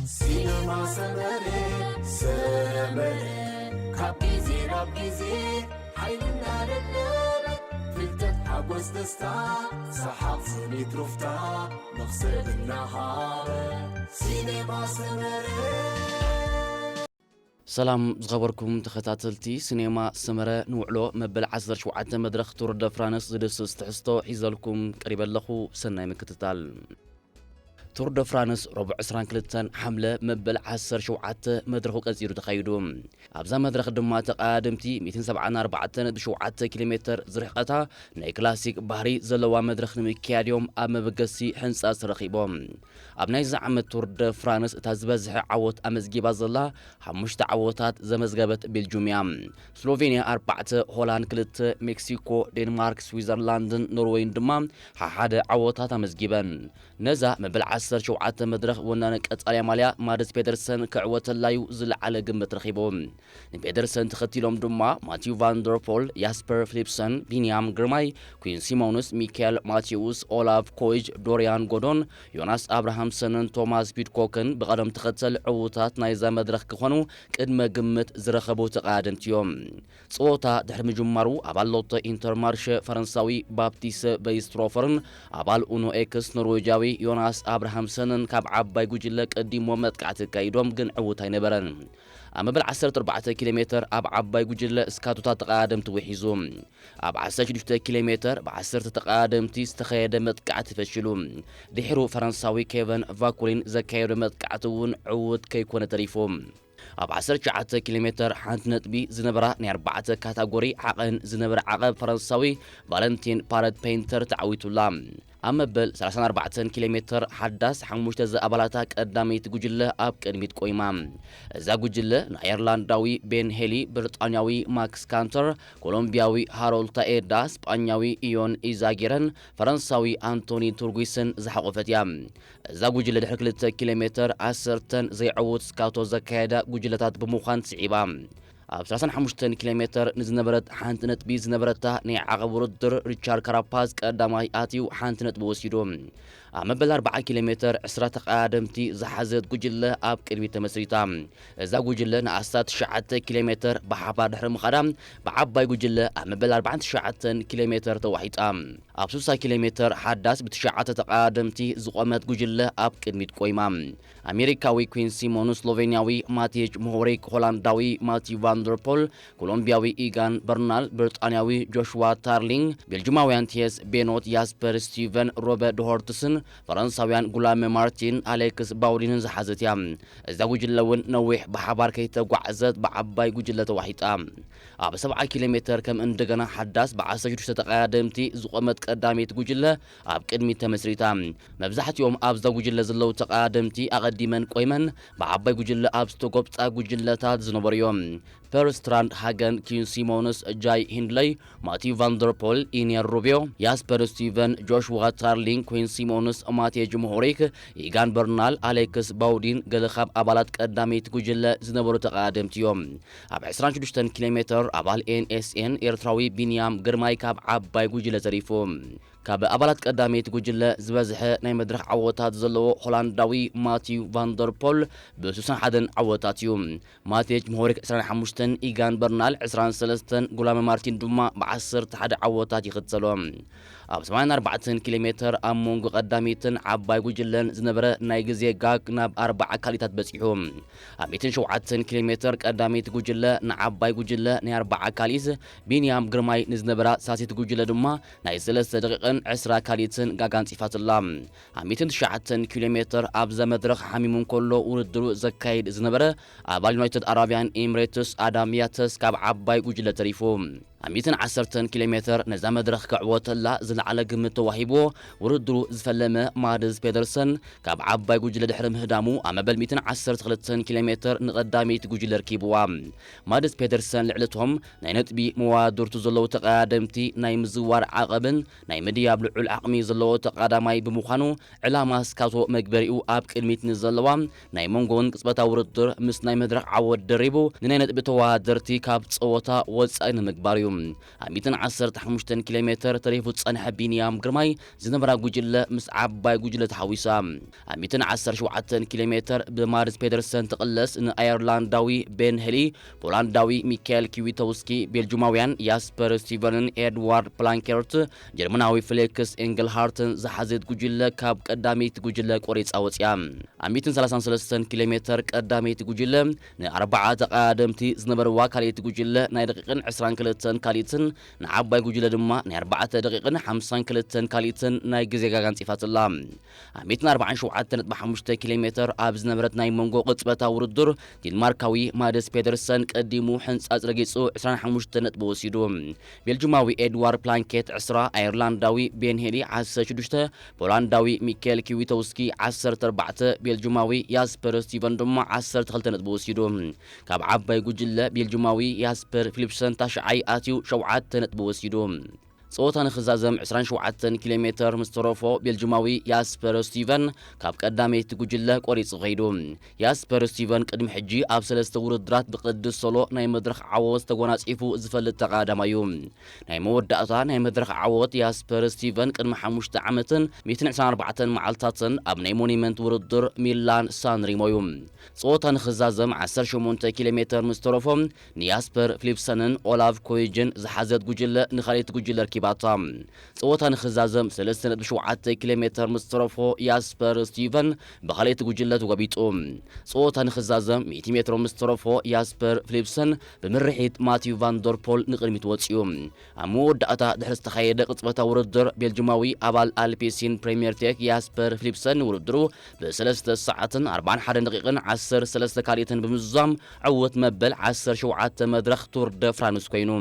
ሲነማ ሰመረ፣ ሰመረ፣ ካብ ግዜ ናብ ግዜ ሓይልና ለበበ፣ ፍልጠት፣ ሓጎስ፣ ደስታ፣ ሰሓቕ፣ ስኒት፣ ሩፍታ፣ መኽሰብ እናሃበ። ሲነማ ሰመረ። ሰላም ዝኸበርኩም ተኸታተልቲ ሲኔማ ሰመረ፣ ንውዕሎ መበል ዓሰርተ ሸውዓተ መድረኽ ቱር ደ ፍራንስ ዝድስስ ትሕዝቶ ሒዘልኩም ቀሪበ ኣለኹ። ሰናይ ምክትታል። ቱር ደ ፍራንስ ረቡዕ ዕስራን ክልተን ሓምለ መበል ዓሰርተ ሸውዓተ መድረኹ ቀጺሉ ተኻይዱ። ኣብዛ መድረኽ ድማ ተቐዳደምቲ ሚእትን ሰብዓን ኣርባዕተን ብሸውዓተ ኪሎ ሜተር ዝርሕቐታ ናይ ክላሲክ ባህሪ ዘለዋ መድረኽ ንምክያድ እዮም ኣብ መበገሲ ህንጻ ተረኺቦም። ኣብ ናይዚ ዓመት ቱር ደ ፍራንስ እታ ዝበዝሐ ዓወት ኣመዝጊባ ዘላ ሓሙሽተ ዓወታት ዘመዝገበት ቤልጁም እያ። ስሎቬንያ ኣርባዕተ፣ ሆላንድ ክልተ፣ ሜክሲኮ፣ ዴንማርክ፣ ስዊዘርላንድን ኖርወይን ድማ ሓሓደ ዓወታት ኣመዝጊበን። ነዛ መበል ዓሰርተ ሸውዓተ መድረኽ ወናኒ ቀጻልያ ማልያ ማድስ ፔደርሰን ክዕወተላዩ ዝለዓለ ግምት ረኺቡ። ንፔደርሰን ተኸቲሎም ድማ ማቲው ቫንደርፖል፣ ያስፐር ፊሊፕሰን፣ ቢንያም ግርማይ፣ ኩን ሲሞንስ፣ ሚካኤል ማቴውስ፣ ኦላፍ ኮይጅ፣ ዶሪያን ጎዶን፣ ዮናስ ኣብርሃምሰንን ቶማስ ፒድኮክን ብቐደም ተኸተል ዕዉታት ናይዛ መድረኽ ክኾኑ ቅድመ ግምት ዝረኸቡ ተቐዳደምቲ እዮም። ጸወታ ድሕሪ ምጅማሩ ኣባል ሎቶ ኢንተርማርሸ ፈረንሳዊ ባፕቲስ በይስትሮፈርን ኣባል ኡኖ ኤክስ ኖርዌጃዊ ዮናስ ኣብርሃምሰንን ካብ ዓባይ ጉጅለ ቀዲሞ መጥቃዕቲ ኣካይዶም ግን ዕዉት ኣይነበረን። ኣብ መበል ዓሰርተ ኣርባዕተ ኪሎ ሜተር ኣብ ዓባይ ጉጅለ እስካቶታት ተቐዳደምቲ ውሒዙ። ኣብ ዓሰርተ ሽዱሽተ ኪሎ ሜተር ብዓሰርተ ተቐዳደምቲ ዝተኸየደ መጥቃዕቲ ፈሺሉ። ድሒሩ ፈረንሳዊ ኬቨን ቫኩሪን ዘካየዶ መጥቃዕቲ እውን ዕዉት ከይኮነ ተሪፉ። ኣብ ዓሰርተ ትሽዓተ ኪሎ ሜተር ሓንቲ ነጥቢ ዝነበራ ናይ ኣርባዕተ ካታጎሪ ዓቐን ዝነበረ ዓቐብ ፈረንሳዊ ቫለንቲን ፓረት ፔንተር ተዓዊቱላ። ኣብ መበል ሰላሳን ኣርባዕተን ኪሎ ሜተር ሓዳስ ሓሙሽተ ዝኣባላታ ቀዳመይቲ ጉጅለ ኣብ ቅድሚት ቆይማ። እዛ ጉጅለ ንኣየርላንዳዊ ቤን ሄሊ፣ ብሪጣንያዊ ማክስ ካንተር፣ ኮሎምቢያዊ ሃሮልድ ታኤዳ፣ ስጳኛዊ ኢዮን ኢዛጊረን ፈረንሳዊ ኣንቶኒ ቱርጉስን ዝሓቖፈት እያ። እዛ ጉጅለ ድሕሪ ክልተ ኪሎ ሜተር ዓሰርተን ዘይዕዉት ስካቶ ዘካየዳ ጉጅለታት ብምዃን ስዒባ። ኣብ ሰላሳን ሓሙሽተን ኪሎ ሜተር ንዝነበረት ሓንቲ ነጥቢ ዝነበረታ ናይ ዓቐብ ውድድር ሪቻርድ ካራፓዝ ቀዳማይ ኣትዩ ሓንቲ ነጥቢ ወሲዱ። ኣብ መበል ኣርብዓ ኪሎ ሜተር ዕስራ ተቐዳደምቲ ዝሓዘት ጉጅለ ኣብ ቅድሚት ተመስሪታ። እዛ ጉጅለ ንኣስታት ትሽዓተ ኪሎ ሜተር ብሓባር ድሕሪ ምኻዳ ብዓባይ ጉጅለ ኣብ መበል ኣርባዓን ትሽዓተን ኪሎ ሜተር ተዋሒጣ። ኣብ ስሳ ኪሎ ሜተር ሓዳስ ብትሽዓተ ተቐዳደምቲ ዝቖመት ጉጅለ ኣብ ቅድሚት ቆይማ። ኣሜሪካዊ ኩን ሲሞንስ፣ ስሎቬንያዊ ማቴጅ ሞሆሪክ፣ ሆላንዳዊ ማቲው ቫንደርፖል፣ ኮሎምቢያዊ ኢጋን በርናል፣ ብሪጣንያዊ ጆሽዋ ታርሊንግ፣ ቤልጅማውያን ቲየስ ቤኖት፣ ያስፐር ስቲቨን፣ ሮበ ዶሆርትስን ፈረንሳውያን ጉላመ ማርቲን፣ ኣሌክስ ባውዲንን ዝሓዘት እያ። እዛ ጉጅለ እውን ነዊሕ ብሓባር ከይተጓዕዘት ብዓባይ ጉጅለ ተዋሒጣ። ኣብ ሰብዓ ኪሎ ሜተር ከም እንደገና ሓዳስ ብዓሰርተ ሽዱሽተ ተቐዳደምቲ ዝቖመት ቀዳመይቲ ጉጅለ ኣብ ቅድሚት ተመስሪታ። መብዛሕትኦም ኣብዛ ጉጅለ ዘለዉ ተቐዳደምቲ ኣቐዲመን ቆይመን ብዓባይ ጉጅለ ኣብ ዝተጎብጣ ጉጅለታት ዝነበሩ እዮም። ፐርስትራንድ ሃገን፣ ኪን ሲሞንስ፣ ጃይ ሂንድለይ፣ ማቲው ቫንደርፖል፣ ኢኒየር ሩቢዮ፣ ያስፐር ስቲቨን፣ ጆሽዋ ታርሊንግ፣ ኩን ሲሞንስ፣ ማቴጅ ሞሆሪክ፣ ኢጋን በርናል፣ ኣሌክስ ባውዲን ገለ ካብ ኣባላት ቀዳመይቲ ጉጅለ ዝነበሩ ተቐዳደምቲ እዮም። ኣብ ዕስራን ሽዱሽተን ኪሎ ሜተር ኣባል ኤንኤስኤን ኤርትራዊ ቢንያም ግርማይ ካብ ዓባይ ጉጅለ ተሪፉ። ካብ ኣባላት ቀዳመይቲ ጉጅለ ዝበዝሐ ናይ መድረኽ ዓወታት ዘለዎ ሆላንዳዊ ማቲው ቫንደርፖል ብስሳን ሓደን ዓወታት እዩ። ማቴጅ ሞሆሪክ ዕስራን ሓሙሽተን፣ ኢጋን በርናል ዕስራን ሰለስተን፣ ጉላመ ማርቲን ድማ ብዓሰርተ ሓደ ዓወታት ይኽተሎ። ኣብ ሰማንያን ኣርባዕተን ኪሎ ሜተር ኣብ መንጎ ቀዳሚትን ዓባይ ጉጅለን ዝነበረ ናይ ግዜ ጋግ ናብ ኣርባዓ ካሊታት በጺሑ። ኣብ ሚእትን ሸውዓተን ኪሎ ሜተር ቀዳመይቲ ጉጅለ ንዓባይ ጉጅለ ናይ ኣርባዓ ካሊት፣ ቢንያም ግርማይ ንዝነበራ ሳሲት ጉጅለ ድማ ናይ ሰለስተ ደቂቕን ዕስራ ካሊትን ጋግ ኣንጺፋትላ። ኣብ ሚእትን ትሽዓተን ኪሎ ሜተር ኣብዛ መድረኽ ሓሚሙ እንከሎ ውድድሩ ዘካይድ ዝነበረ ኣባል ዩናይትድ ኣረብያን ኤሚሬትስ ኣዳም ያተስ ካብ ዓባይ ጉጅለ ተሪፉ። ኣብ ሚእትን ዓሰርተን ኪሎ ሜተር ነዛ መድረኽ ክዕወተላ ዝለዓለ ግምት ተዋሂብዎ ውድድሩ ዝፈለመ ማድስ ፔደርሰን ካብ ዓባይ ጉጅለ ድሕሪ ምህዳሙ ኣብ መበል ሚእትን ዓሰርተ ክልተን ኪሎ ሜተር ንቐዳመይቲ ጉጅለ ርኪብዋ። ማድስ ፔደርሰን ልዕሊ እቶም ናይ ነጥቢ መዋድርቱ ዘለዉ ተቐዳደምቲ ናይ ምዝዋር ዓቐብን ናይ ምድያብ ልዑል ዓቕሚ ዘለዎ ተቐዳማይ ብምዃኑ ዕላማ ስካቶ መግበሪኡ ኣብ ቅድሚት ንዘለዋ ናይ መንጎውን ቅጽበታዊ ውድድር ምስ ናይ መድረኽ ዓወት ደሪቡ ንናይ ነጥቢ ተወዳደርቲ ካብ ጸወታ ወጻኢ ንምግባር እዩ። ኣብ ሚእትን ዓሰርተ ሓሙሽተን ኪሎ ሜተር ተሪፉ ዝጸንሐ ቢንያም ግርማይ ዝነበራ ጉጅለ ምስ ዓባይ ጉጅለ ተሓዊሳ ኣብ ሚእትን ዓሰርተ ሸውዓተን ኪሎ ሜተር ብማድስ ፔደርሰን ትቕለስ ንኣየርላንዳዊ ቤን ሄሊ፣ ፖላንዳዊ ሚካኤል ኪዊቶውስኪ፣ ቤልጁማውያን ያስፐር ስቲቨንን ኤድዋርድ ፕላንኬርት፣ ጀርመናዊ ፍሌክስ ኤንግልሃርትን ዝሓዘት ጉጅለ ካብ ቀዳመይቲ ጉጅለ ቆሪጻ ወጺኣ። ኣብ ሚእትን ሰላሳን ሰለስተን ኪሎ ሜተር ቀዳመይቲ ጉጅለ ንኣርባዓ ተቐዳደምቲ ዝነበርዋ ካልኣይቲ ጉጅለ ናይ ደቂቕን ዕስራን ክልተን ካልኢትን ንዓባይ ጉጅለ ድማ ናይ ኣርባዕተ ደቂቕን ሓምሳን ክልተን ካልኢትን ናይ ግዜ ጋጋ ኣንጺፋትላ። ኣብ ሚእትን ኣርባዓን ሸውዓተን ነጥቢ ሓሙሽተ ኪሎ ሜተር ኣብ ዝነበረት ናይ መንጎ ቅጽበታዊ ውድድር ዴንማርካዊ ማደስ ፔደርሰን ቀዲሙ ሕንጻጽ ረጊጹ ዕስራን ሓሙሽተ ነጥቢ ወሲዱ። ቤልጁማዊ ኤድዋርድ ፕላንኬት ዕስራ፣ ኣየርላንዳዊ ቤን ሄሊ ዓሰርተ ሽዱሽተ፣ ፖላንዳዊ ሚካኤል ኪዊቶውስኪ ዓሰርተ ኣርባዕተ፣ ቤልጁማዊ ያስፐር ስቲቨን ድማ ዓሰርተ ክልተ ነጥቢ ወሲዱ። ካብ ዓባይ ጉጅለ ቤልጁማዊ ያስፐር ፊሊፕሰን ታሽዓይ ኣትዩ ሸውዓተ ነጥቢ ወሲዱ። ጸወታ ንኽዛዘም ዕስራን ሸውዓተን ኪሎ ሜተር ምስ ተረፎ ቤልጁማዊ ያስፐር ስቲቨን ካብ ቀዳመይቲ ጉጅለ ቆሪጹ ኸይዱ። ያስፐር ስቲቨን ቅድሚ ሕጂ ኣብ ሰለስተ ውድድራት ብቅዲ ሶሎ ናይ መድረኽ ዓወት ተጎናጺፉ ዝፈልጥ ተቐዳዳማይ እዩ። ናይ መወዳእታ ናይ መድረኽ ዓወት ያስፐር ስቲቨን ቅድሚ ሓሙሽተ ዓመትን ሚእትን ዕስራን ኣርባዕተን መዓልታትን ኣብ ናይ ሞኒመንት ውድድር ሚላን ሳንሪሞ እዩ። ጸወታ ንኽዛዘም ዓሰርተ ሸሞንተ ኪሎ ሜተር ምስ ተረፎ ንያስፐር ፊሊፕሰንን ኦላቭ ኮይጅን ዝሓዘት ጉጅለ ንኻልኣይቲ ጉጅለ ርኪባታ። ጸወታ ንኽዛዘም ሰለስተ ነጥቢ ሸውዓተ ኪሎ ሜተር ምስ ተረፎ ያስፐር ስቲቨን ብኻልኣይቲ ጉጅለ ተጎቢጡ። ጸወታ ንኽዛዘም ሚእቲ ሜትሮ ምስ ተረፎ ያስፐር ፊሊፕሰን ብምርሒት ማቲው ቫንደርፖል ንቕድሚት ወጺኡ። ኣብ መወዳእታ ድሕሪ ዝተኻየደ ቅጽበታዊ ውድድር ቤልጅማዊ ኣባል ኣልፔሲን ፕሪምየር ቴክ ያስፐር ፊሊፕሰን ንውድድሩ ብሰለስተ ሰዓትን ኣርባዓን ሓደን ደቂቕን ዓሰርተ ሰለስተ ካልኢትን ብምዝዛም ዕውት መበል ዓሰርተ ሸውዓተ መድረኽ ቱር ደ ፍራንስ ኮይኑ።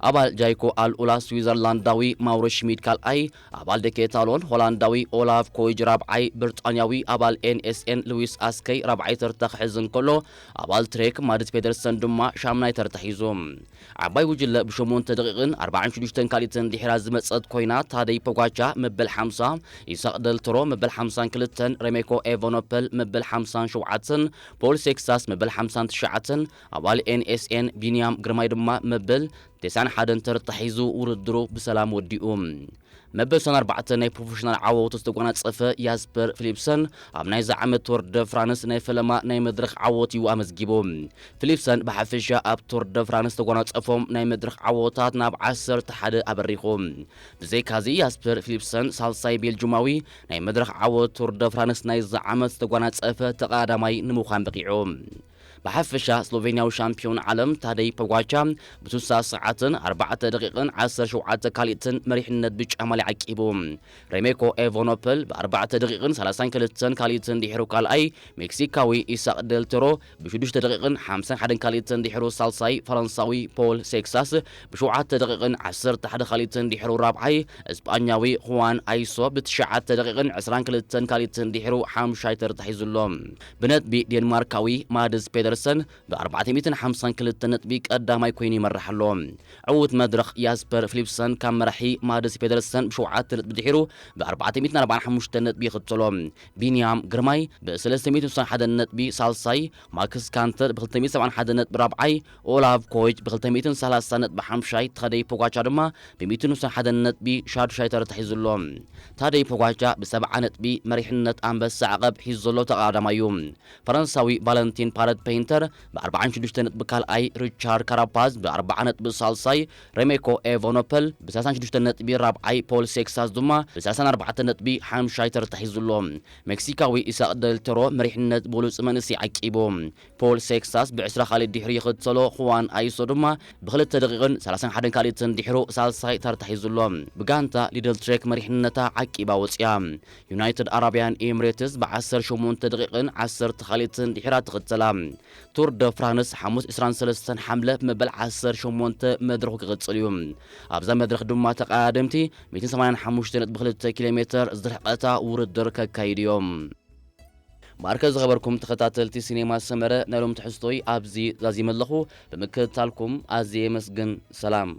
ኣባል ጃይኮ ኣልኡላ ስዊዘርላንዳዊ ማውሮ ሽሚድ ካልኣይ፣ ኣባል ደኬታሎን ሆላንዳዊ ኦላቭ ኮይጅ ራብዓይ፣ ብሪጣንያዊ ኣባል ኤንኤስኤን ሉዊስ ኣስከይ ራብዓይ ተርታ ክሕዝ እንከሎ፣ ኣባል ትሬክ ማድስ ፔደርሰን ድማ ሻምናይ ተርታ ሒዙ። ዓባይ ጉጅለ ብሸሞንተ ደቂቕን ኣርባዓን ሽዱሽተን ካልኢትን ድሒራ ዝመጸት ኮይና፣ ታደይ ፖጋቻ መበል ሓምሳ፣ ኢሳቕ ደልትሮ መበል ሓምሳን ክልተን፣ ሬሜኮ ኤቨኖፐል መበል ሓምሳን ሸውዓተን፣ ፖል ሴክሳስ መበል ሓምሳን ትሽዓተን፣ ኣባል ኤንኤስኤን ቢንያም ግርማይ ድማ መበል ተስዓን ሓደን ተርታ ሒዙ ውድድሩ ብሰላም ወዲኡ። መበል ሰን ኣርባዕተ ናይ ፕሮፌሽናል ዓወቱ ዝተጎናጸፈ ያስፐር ፊሊፕሰን ኣብ ናይዚ ዓመት ቱር ደ ፍራንስ ናይ ፈለማ ናይ መድረኽ ዓወት እዩ ኣመዝጊቡ። ፊሊፕሰን ብሓፈሻ ኣብ ቱር ደ ፍራንስ ዝተጎናጸፎም ናይ መድረኽ ዓወታት ናብ ዓሰርተ ሓደ ኣበሪኹ። ብዘይካዚ ያስፐር ፊሊፕሰን ሳልሳይ ቤልጁማዊ ናይ መድረኽ ዓወት ቱር ደ ፍራንስ ናይዚ ዓመት ዝተጎናጸፈ ተቐዳዳማይ ንምዃን በቒዑ። ብሓፈሻ ስሎቬንያዊ ሻምፒዮን ዓለም ታደይ ፖጋቻ ብስሳ ሰዓትን ኣርባዕተ ደቂቕን ዓሰርተ ሸውዓተ ካልኢትን መሪሕነት ብጫ ማልያ ዓቂቡ። ሬሜኮ ኤቮኖፐል ብኣርባዕተ ደቂቕን ሰላሳን ክልተን ካልኢትን ድሒሩ ካልኣይ፣ ሜክሲካዊ ኢሳቅ ደልቴሮ ብሽዱሽተ ደቂቕን ሓምሳን ሓደን ካልኢትን ድሒሩ ሳልሳይ፣ ፈረንሳዊ ፖል ሴክሳስ ብሸውዓተ ደቂቕን ዓሰርተ ሓደ ካልኢትን ድሒሩ ራብዓይ፣ እስጳኛዊ ሁዋን ኣይሶ ብትሽዓተ ደቂቕን ዕስራን ክልተን ካልኢትን ድሒሩ ሓምሻይ ተርታ ሒዙ ኣሎ። ብነጥቢ ዴንማርካዊ ማድስ ፔደርሰን ብኣርባዕተ ሚእትን ሓምሳን ክልተ ነጥቢ ቀዳማይ ኮይኑ ይመርሕ ኣሎ። ዕዉት መድረኽ ያስፐር ፊሊፕሰን ካብ መራሒ ማድስ ፔደርሰን ብሸውዓተ ነጥቢ ድሒሩ ብኣርባዕተ ሚእትን ኣርባዓን ሓሙሽተ ነጥቢ ይኽተሎ። ቢንያም ግርማይ ብሰለስተ ሚእትን ስሳን ሓደን ነጥቢ ሳልሳይ፣ ማክስ ካንተር ብክልተ ሚእትን ሰብዓን ሓደን ነጥቢ ራብዓይ፣ ኦላቭ ኮይች ብክልተ ሚእትን ሰላሳን ነጥቢ ሓምሻይ፣ ታደይ ፖጋቻ ድማ ብሚእትን ስሳን ሓደን ነጥቢ ሻዱሻይ ተርታ ሒዙ ኣሎ። ታደይ ፖጋቻ ብሰብዓ ነጥቢ መሪሕነት ኣንበሳ ዓቐብ ሒዙ ዘሎ ተቐዳዳማይ እዩ። ፈረንሳዊ ቫለንቲን ፓረት ፔይንተር ብኣርባዓን ሽዱሽተ ነጥቢ ካልኣይ፣ ሪቻርድ ካራፓዝ ብኣርባዓ ነጥቢ ሳልሳይ፣ ሬሜኮ ኤቮኖፐል ብሰላሳን ሽዱሽተ ነጥቢ ራብዓይ፣ ፖል ሴክሳስ ድማ ብሰላሳን ኣርባዕተ ነጥቢ ሓምሻይ ተርታ ሒዙ ኣሎ። ሜክሲካዊ ኢሳቅ ደልቴሮ መሪሕነት ብሉጽ መንእሰይ ዓቂቡ። ፖል ሴክሳስ ብዕስራ ካልኢት ድሕሪ ይኽተሎ፣ ሁዋን ኣይሶ ድማ ብክልተ ደቂቕን ሰላሳን ሓደን ካልኢትን ድሕሩ ሳልሳይ ተርታ ሒዙ ኣሎ። ብጋንታ ሊድል ትሬክ መሪሕነታ ዓቂባ ወጽያ። ዩናይትድ ኣረብያን ኤምሬትስ ብዓሰርተ ሸሞንተ ደቂቕን ዓሰርተ ካልኢትን ድሒራ ትኽተላ። ቱር ደ ፍራንስ ሓሙስ ዕስራን ሰለስተን ሓምለ መበል ዓሰርተ ሸሞንተ መድረኹ ክቕጽል እዩ። ኣብዛ መድረኽ ድማ ተቐዳደምቲ ሚእትን ሰማንያን ሓሙሽተ ነጥቢ ክልተ ኪሎ ሜተር ዝርሕቐታ ውድድር ከካይዱ እዮም። ማርከ ዝኸበርኩም ተኸታተልቲ ሲኔማ ሰመረ፣ ናይ ሎም ትሕዝቶይ ኣብዚ ዛዚመ ኣለኹ። ብምክትታልኩም ኣዝየ የመስግን። ሰላም።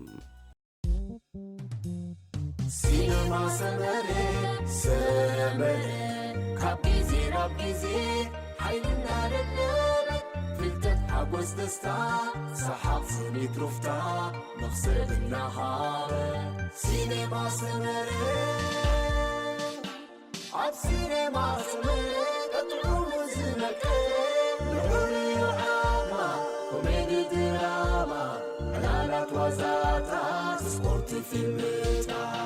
ሲነማ ሰመረ፣ ሰመረ፣ ካብ ግዜ ናብ ግዜ ሓይልና ለለበ፣ ፍልጠት ሓጎስ ደስታ፣ ሰሓቕ ስኒት ሩፍታ፣ መኽሰብ እናሃበ፣ ሲኔማ ሰመረ። ኣብ ሲኔማ ሰመረ፣ ቀጥዑ ዝመቀ፣ ልዑል እዩ ዓቕማ፣ ኮሜዲ ድራማ፣ ዕላላት ዋዛታት፣ ስፖርት ፊልምታት።